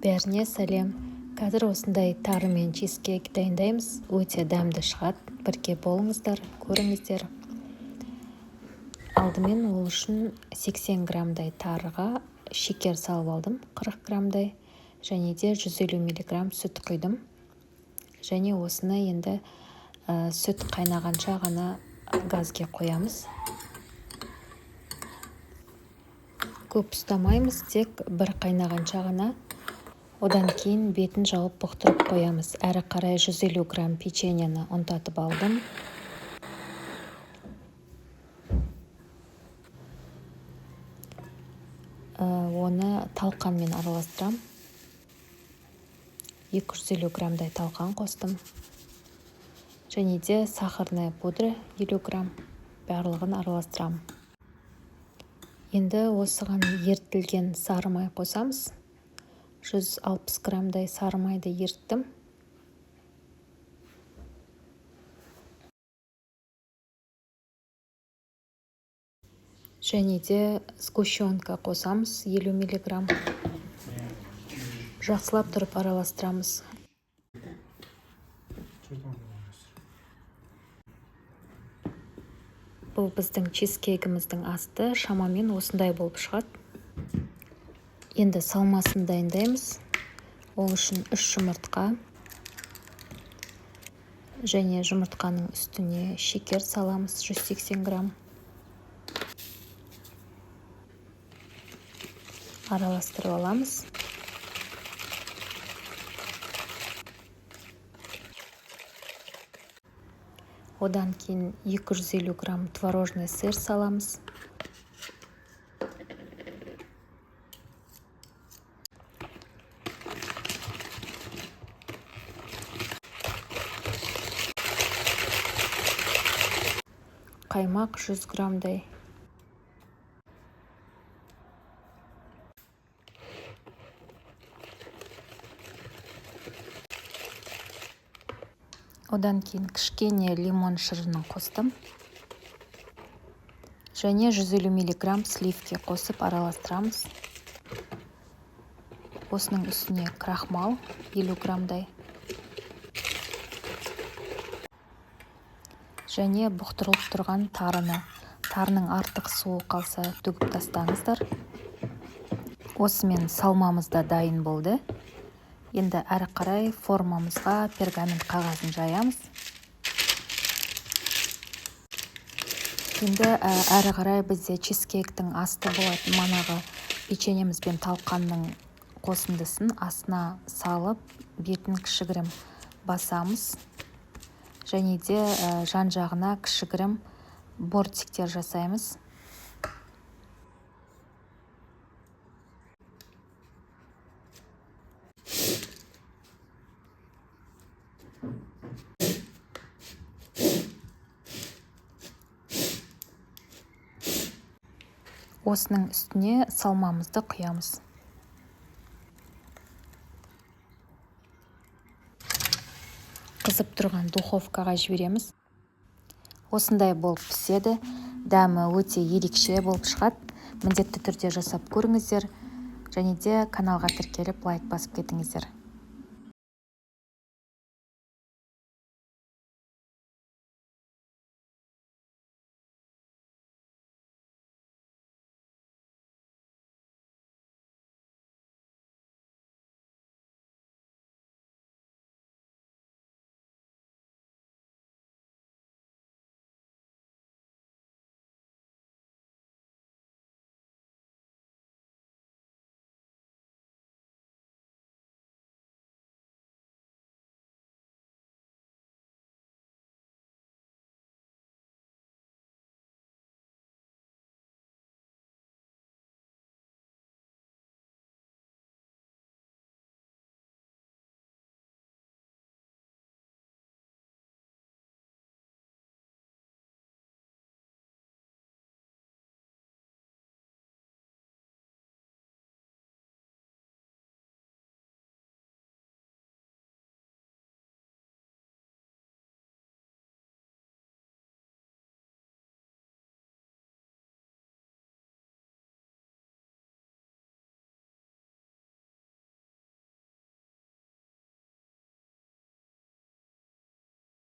Бәріне сәлем. Қазір осындай тарымен чизкейк дайындаймыз. Өте дәмді шығады. Бірге болыңыздар, көріңіздер. Алдымен ол үшін 80 граммдай тарыға шекер салып алдым, 40 граммдай, және де 150 миллиграмм сүт құйдым. Және осыны енді сүт қайнағанша ғана газге қоямыз. Көп ұстамаймыз, тек бір қайнағанша ғана. Одан кейін бетін жауып бұқтырып қоямыз. Әрі қарай 150 грамм печеньені ұнтатып алдым. Оны талқанмен араластырам. 250 граммдай талқан қостым. Және де сахарная пудра 50 грамм. Барлығын араластырам. Енді осыған ерітілген сары май қосамыз. 160 граммдай сары майды еріттім. Және де сгущенка қосамыз 50 миллиграмм. Жақсылап тұрып араластырамыз. Бұл біздің чизкейкіміздің асты шамамен осындай болып шығады. Енді салмасын дайындаймыз. Ол үшін 3 жұмыртқа және жұмыртқаның үстіне шекер саламыз 180 грамм. Араластырып аламыз. Одан кейін 250 грамм творожный сыр саламыз. Қаймақ 100 граммдай. Одан кейін кішкене лимон шырынын қостым. Және 150 миллиграмм сливки қосып араластырамыз. Осының үстіне крахмал 50 граммдай. Және бұқтырылып тұрған тарыны. Тарының артық суы қалса төгіп тастаңыздар. Осымен салмамыз да дайын болды. Енді әрі қарай формамызға пергамент қағазын жаямыз. Енді әрі қарай бізде чизкейктің асты болатын манағы печеньеміз бен талқанның қосындысын астына салып, бетін кішігірім басамыз. Және де жан-жағына кішігірім бортиктер жасаймыз. Осының үстіне салмамызды құямыз. Қызып тұрған духовкаға жібереміз. Осындай болып піседі. Дәмі өте ерекше болып шығады. Міндетті түрде жасап көріңіздер. Және де каналға тіркеліп лайк басып кетіңіздер.